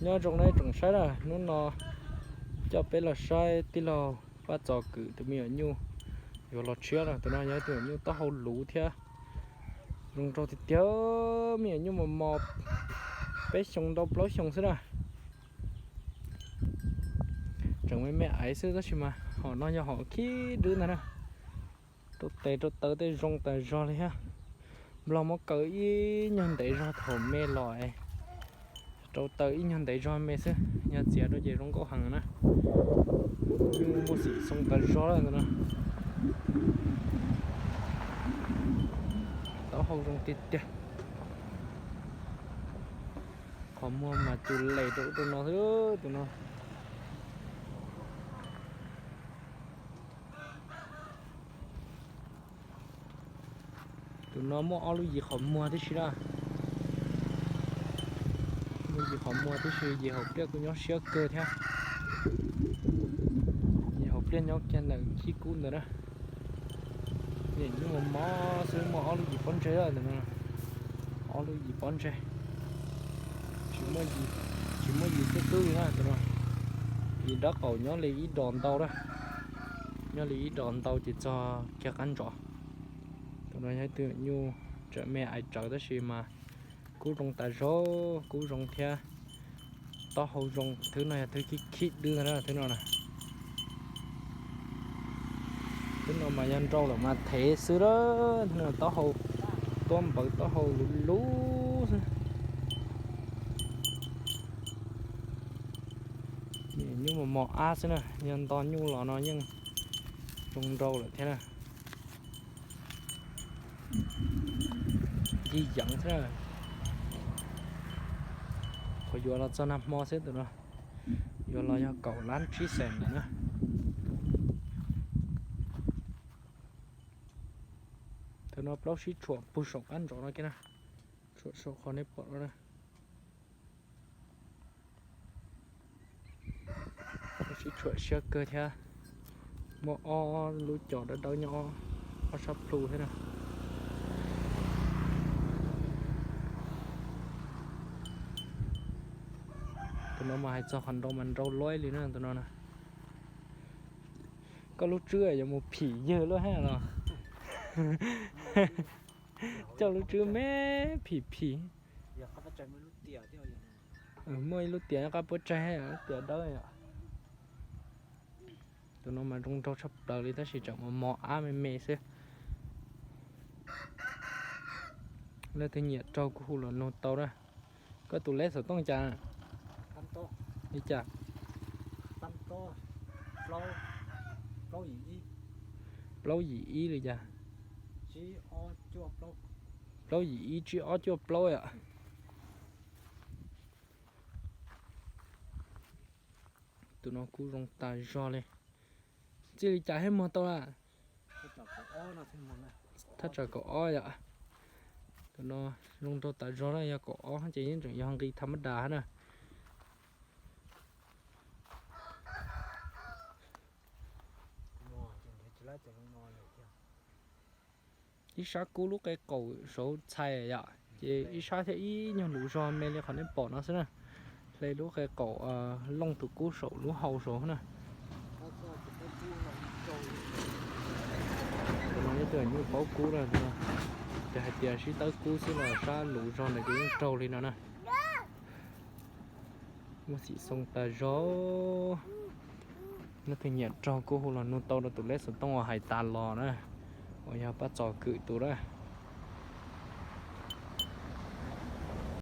Nyob zoo nej tsoom saib na, hnub no coj peb los saib tij laug Paj Txos Kwm tus me nyuam nyuj yuav los tshiab na. Tus no yog tus me nyuam nyuj taub hau luv thiab zoo nraug tiag tiag, me nyuam nyuj mos mos peb xyoo ntau plaub xyoo xwb na. Tseem me me aiv xwb tab sis mas hom no yog hom khib dwb ntag na. Rau tes rau taw tej zoo tas zog li thiab. Nplog muab kaw ib nyuag ntev zog thaum me los, rau taw ib nyuag ntev zog me xwb, yog txiav rau ces zoo nkauj heev na. Nyuj muaj xim xoo tas zog lawm ntawm no. Taub hau zoo tiag tiag. Qhov muag mas cus les rau ub rau no xwb tus no. Tus no muaj ob lub yim qhov muag tib si na. Muaj yim qhov muag tib si, yim hauv pliaj kuj nyob siab kawg thiab. Yim hauv pliaj nyob kiag ntawm khib kub ntawd na. Nyuj mos mos xwb, muaj ob lub yim pob ntseg ntawm no. Ob lub yim pob ntseg. Tsis muaj yim xwb xwb li na tus no. Yim dab qaum nyob li ib dos ntau na. Nyob li ib dos ntau ces txog kiag qab ntsov. Tus no yog ib tug nyuj tseem me aiv tsawv tab sis mas kub zoo tas zog, kub zoo thiab taub hau zoo. Thwb no yog thwb khib khib dwb ntag na, thwb no na. Thwb no mas yog nrau lawm mas thev xwb na, taub hau tuab npawv taub hau luv luv xwb. Nyuj mos mos ab xwb na, yog nto nyuj los no yeej zoo nrau lawm thiab na. Yij yeev xwb na. Qhov yuav los txog nag hmo xwb tus no, yuav los yog kaum lab tsib xees lawm na. Tus no plaub sib tshuam puag saum qab ntsov no kiag na, tshuam saum qhov nej pom no na. Sib tshuam siab kawg thiab. Muaj ob lub cos dawb dawb nyob ob sab plhu thiab na. Tus no mas hais txog qhov nrau mas nrau luaj li na tus no na. Koj lub tswb yuav mus phim yawg luaj hab los? Coj lub tswb me phim phim. Muaj ib lub tiam nyob qab puab tsaig, lub tiam dawb yom. Tus no mas zoo nraug tshaj plaws li tab sis tseem mos mos ab me me xwb. Leej twg nyiam raug kuj hu los nug tau na. Koj tus leb xov tooj cas? Li cas? Plaub yim ib li cas? Plaub yim ib tsib ob cuaj plaub yom. Tus no kuj zoo tas zog li. Txij li cas thiaj muag tau lawm? Thaj tsam kaum ob yom. Tus no zoo nraug tas zog na, yog kaum ob ces yeej tseem yog nqi tham mab das na. Ib sab kub lub qe qaum saud txhais yom, ces ib sab thiab ib nyuag lus zog me li qhov nej pom no xwb na. Hle lub qe qaum looj tus kub saum lub hau saud na. Tus no yog tus nyuj paub kub na, ces hais tias sib tawb kub xwb los sab lus zog ntawd ces yeej raug li no na. Muaj xim xoo tas zog. Leej twg nyiam raug kuj hu los nug tau rau tus leb xov tooj uas hais tas los na, uas yog Paj Txos Kwm tus na.